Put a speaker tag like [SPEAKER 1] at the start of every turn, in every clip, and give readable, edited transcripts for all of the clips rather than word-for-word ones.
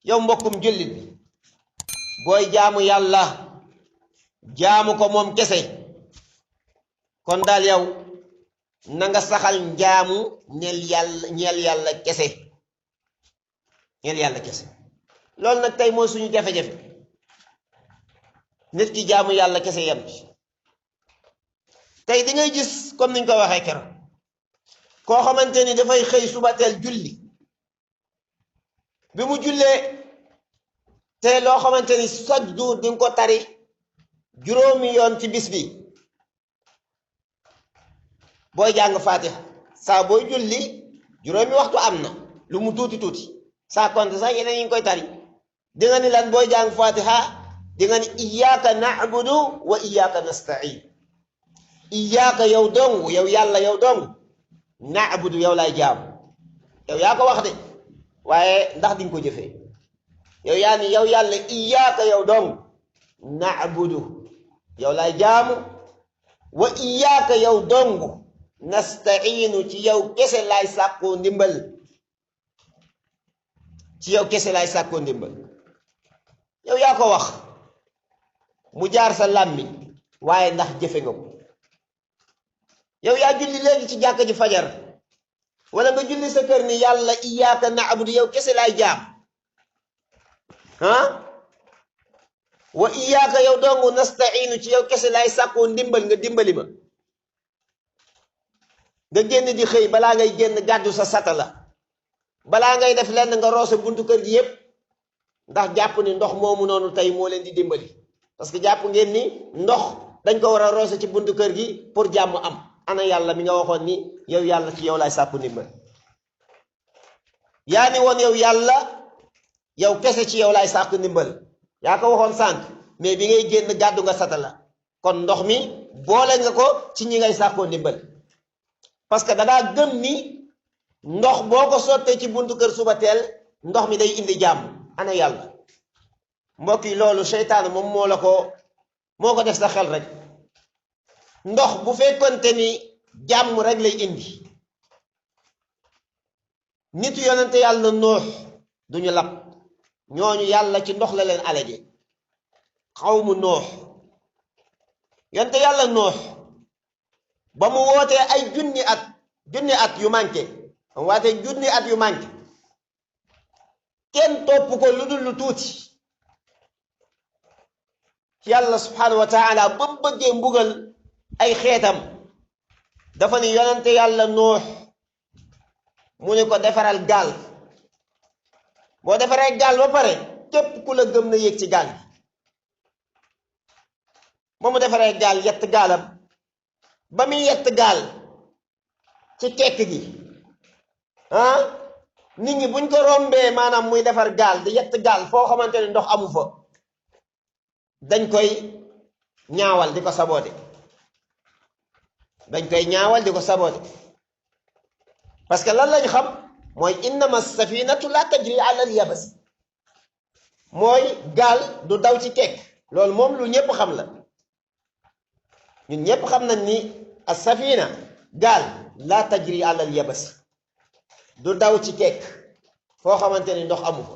[SPEAKER 1] yow mbokkum jullit bi booy jaamu yàlla jaamu ko moom kese kon daal yow na nga saxal njaamu ñeel yàlla kese ñeel yàlla kese loolu nag tey mooy suñu jafe-jafe nit ki jaamu yàlla kese yam ci tey di ngay gis comme niñ ko waxee keroog koo xamante ni dafay xëy suba teel julli bi mu jullee te loo xamante ni chaque jour di nga ko tari juróomi yoon ci bis bi booy jàng fatiha saa booy julli juróomi waxtu am na lu mu tuuti tuuti saa konte sax yeneen yi ngi koy tari di nga ni lan booy jàng fatiha di nga ni iyyaka na'budu wa iyyaka nasta'in iyyaka yow dong yow yàlla yow dong na'budu yow lay jaamu yow yaa ko wax de waaye ndax di nga ko jëfee yow yaa ni yow yàlla iyyaka yow dong na'budu yow lay jaamu wa iyyaka yow dong nasta'inu ci yow kese lay sàkkoo ndimbal ci yow kese lay sàkkoo ndimbal yow yaa ko wax mu jaar sa làmmiñ waaye ndax jëfe nga ko yow yaa julli léegi ci jàkka ji fajar wala nga julli sa kër ni yàlla iyyaka na'budu yow kese lay jaam wa iyyaka yow dong nasta'inu ci yow kese lay sàkkoo ndimbal nga dimbali ma nga génn di xëy balaa ngay génn gàddu sa satala balaa ngay def lenn nga roose buntu kër gi yépp ndax jàpp ni ndox moomu noonu tey moo leen di dimbali parce que jàpp ngeen ni ndox dañ ko war a roose ci buntu kër gi pour jàmm am ana yàlla mi nga waxoon ni yow yàlla ci yow lay sàkku ndimbal yaa ni woon yow yàlla yow kese ci yow lay sàkku ndimbal yaa ko waxoon sànq mais bi ngay génn gàddu nga satala kon ndox mi boole nga ko ci ñi ngay sàkkoo ndimbal parce que dangaa gëm ni ndox boo ko sottee ci buntu kër suba teel ndox mi day indi jàmm ana yàlla mbokk yi loolu seytaane moom moo ko def sa xel rek ndox bu fekkonte ni jàmm rek lay indi nitu yonente yàlla noox duñu lab ñooñu yàlla ci ndox la leen alage xawmu noox yonente yàlla noox ba mu wootee ay junni at yu manqué ba mu wootee junni at yu manqué kenn topp ko lu dul lu tuuti yàlla subhanahu wa taala ba mu bëggee mbugal ay xeetam dafa ni yonente yàlla noox mu ne ko defaral gaal boo defaree gaal ba pare képp ku la gëm na yéeg ci gaal bi ba mu defaree gaal yett gaalam ba muy yett gaal ci kekk gi nit ñi buñ ko rombee maanaam muy defar gaal di yett gaal foo xamante ne ndox amu fa dañ koy ñaawal di ko saboote parce que lan lañ xam mooy innama safinatu la tajri ala al yabas mooy gaal du daw ci kekk loolu moom lu ñépp xam la ñun ñépp xam nañ ni as safina gaal la tajri ala al yabas du daw ci kekk foo xamante ni ndox amu ko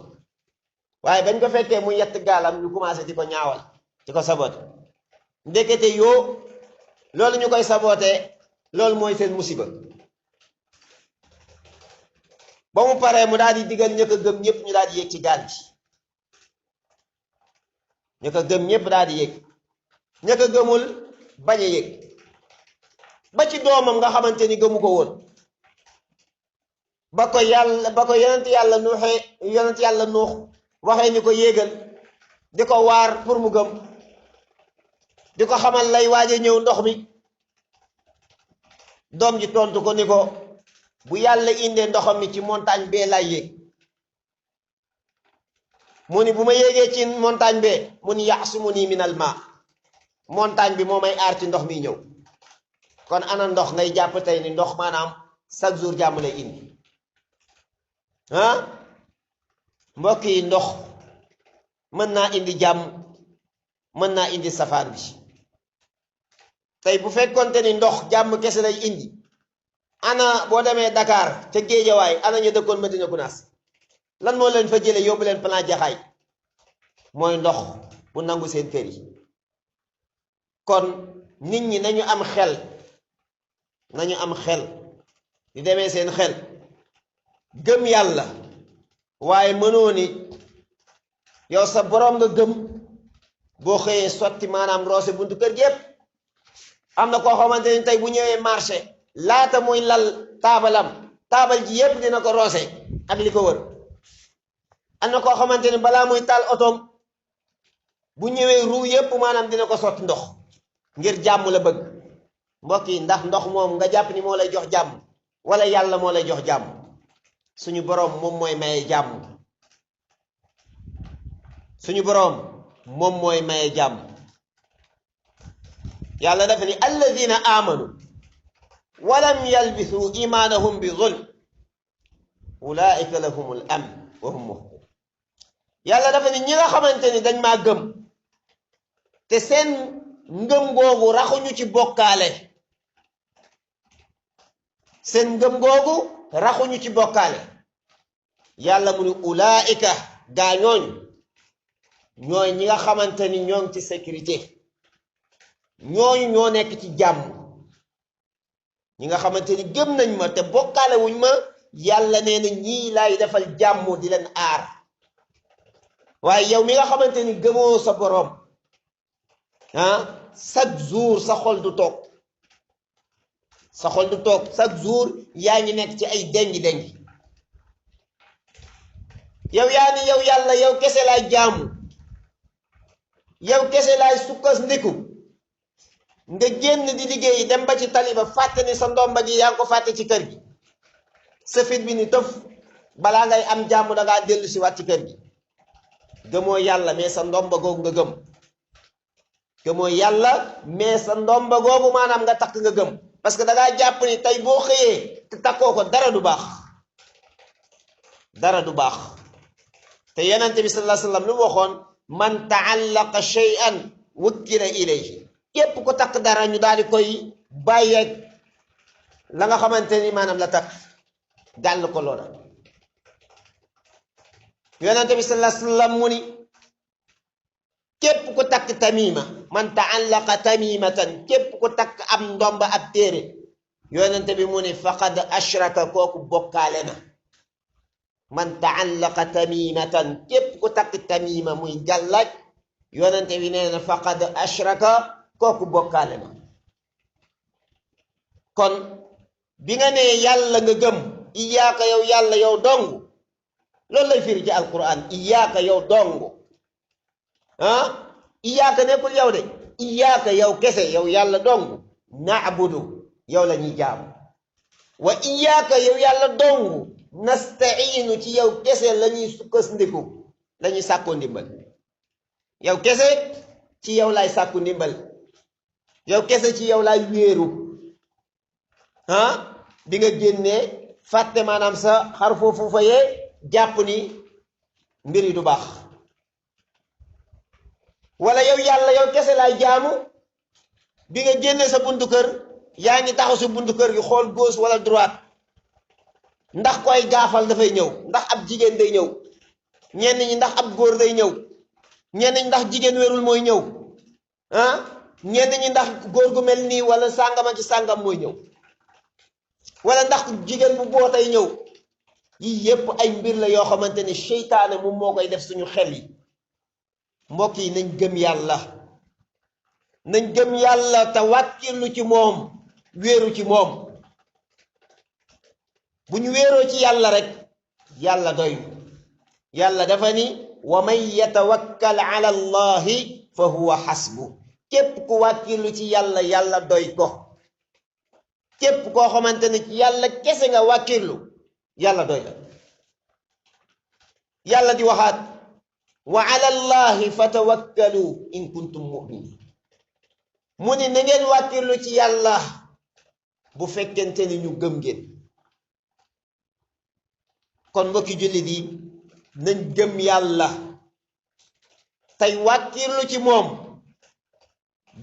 [SPEAKER 1] waaye bañ ko fekkee mu yett gaalam ñu commencé di ko ñaawal di ko sabote ndekete yoo loolu ñu koy sabote loolu mooy seen musiba ba mu paree mu daal di digal ña ko gëm ñëpp ñu daal di yéeg ci gaal gi ña ko gëm ñëpp daal di yéeg ña ko gëmul bañ a yéeg ba ci doomam nga xamante ni gëmu ko woon ba ko yonent yàlla nuux waxee ni ko yéegal di ko waar pour mu gëm di ko xamal lay waaje ñëw ndox mi doom ji tontu ko ni ko bu yàlla indee ndoxam mi ci montagne bee lay yéeg mu ni bu ma yéegee ci montagne bee mu ni ya'sumuni minal ma montagne bi moo may aar ci ndox mi ñëw kon ana ndox ngay jàpp tey ni ndox maanaam chaque jour jàmm lay indi mbokk yi ndox mën naa indi jàmm mën naa indi safaan bi tey bu fekkonte ni ndox jàmm kese lay indi ana boo demee Dakar te Géejawaay ana ñu dëkkoon Medina Gunaas lan moo leen fa jële yóbbu leen plan jaxaay mooy ndox bu nangu seen kër yi. kon nit ñi nañu am xel di demee seen xel gëm yàlla, waaye mënoo ni yow sa boroom nga gëm boo xëyee sotti maanaam roose buntu kër gi yépp. am na koo xamante ni tey bu ñëwee marché laata muy lal taabal ji yépp dina ko roose ak li ko wër. am na koo xamante ni balaa muy taal otoom bu ñëwee ruu yépp maanaam dina ko sotti ndox ngir jàmm la bëgg. mbokk yi ndax ndox moom nga jàpp ni moo lay jox jàmm wala yàlla moo lay jox jàmm? suñu boroom moom mooy maye jàmm. suñu boroom moom mooy maye jàmm. yàlla dafa ni alladina amanu walam yalbisu imaanahum bi zulm ulaika lahumul amn wa hum muhtadun. yàlla dafa ni ñi nga xamante ni dañ maa gëm te seen ngëm googu raxuñu ci bokkaale, seen ngëm googu raxuñu ci bokkaale, yàlla mu ni ulaika gaa ñooy ñi nga xamante ni ñoo ngi ci sécurité, ñooñu ñoo nekk ci jàmm. ñi nga xamante ni gëm nañ ma te bokkaale wuñ ma, yàlla nee na ñii laay defal jàmm di leen aar. waaye yow mi nga xamante ni gëmoo sa boroom chaque jour sa xol du toog, chaque jour yaa ngi nekk ci ay dengi yow yaa ni yow yàlla yow kese laay jaamu, yow kese laay sukkas ndiku, nga génn di liggéey dem ba ci taliba fàtte ni sa ndomba gi yaa ngi ko fàtte ci kër gi. sa fit bi ni tëf balaa ngay am jàmm dangaa dellu si waat ci kër gi. gëmoo yàlla mais sa ndomba googu nga gëm. gëmoo yàlla mais sa ndomba googu maanaam nga takk nga gëm, parce que dangaa jàpp ni tey boo xëyee te takkoo ko dara du baax. te yonent bi sallallahu alayhi wa sallam lu mu waxoon, man taallaqa shay'an wukkila ilayhi. képp ko takk dara ñu daal di koy bàyyeeg la nga xamante ni maanaam la takk gàll ko loola. yonent bi sallallahu alayhi wa sallam mu ni képp ko takk tamima, man taallaqa tamimatan, képp ko takk am ndomba ab téere, yonent bi mu ni faqad ashraka, kooku bokkaale na. man taallaqa tamimatan, képp ku takk tamima muy gàllaaj, yonente bi nee na faqad ashraka, kooku bokkaale na. kon bi nga nee yàlla nga gëm, iyaaka yow yàlla yow dong, loolu lay firi ci alquran, iyaaka yow dong. iyaaka nekkul yow de, iyaaka yow kese, yow yàlla dong. naabudu, yow la ñuy jaamu. wa iyaaka yow yàlla dong nasta'iinu, ci yow kese la ñuy sukkandiku, la ñuy sàkkoo ndimbal. yow kese ci yow laay sàkku ndimbal, yow kese ci yow laay wéeru. bi nga génnee fàtte maanaam sa xar foofu fa yee jàpp ni mbir yi du baax. wala yow yàlla yow kese laay jaamu, bi nga génnee sa buntu kër yaa ngi taxaw si buntu kër gi xool gauche wala droite ndax koy gaafal dafay ñëw, ndax ab jigéen day ñëw, ñenn ñi ndax ab góor day ñëw, ñenn ñi ndax jigéen wérul mooy ñëw, ñenn ñi ndax góor gu mel nii wala sàngama ci sàngam mooy ñëw, wala ndax jigéen bu bootay ñëw. yii yépp ay mbir la yoo xamante ni seytaane moom moo koy def suñu xel yi. mbokk yi nañ gëm yàlla te wàkkirlu ci moom, wéeru ci moom. bu ñu wéeroo ci yàlla rek yàlla doy. yàlla dafa ni wa man yatawakkal ala allahi fa huwa xasbu. képp ku wàkkirlu ci yàlla, yàlla doy ko. képp koo xamante ne ci yàlla kese nga wàkkirlu, yàlla doy la. yàlla di waxaat wa ala allahi fatawakkalu in kuntum muminin. mu ni na ngeen wàkkirlu ci yàlla bu fekkente ni ñu gëm ngeen. kon mbokki jullit yi nañ gëm yàlla tey wàkkirlu ci moom,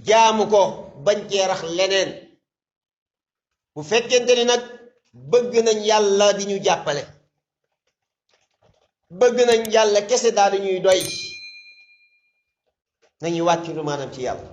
[SPEAKER 1] jaamu ko bañ cee rax leneen. bu fekkente ni nag bëgg nañ yàlla di ñu jàppale, bëgg nañ yàlla kese daal di ñuy doy nañuy wàccilu maanaam ci yàlla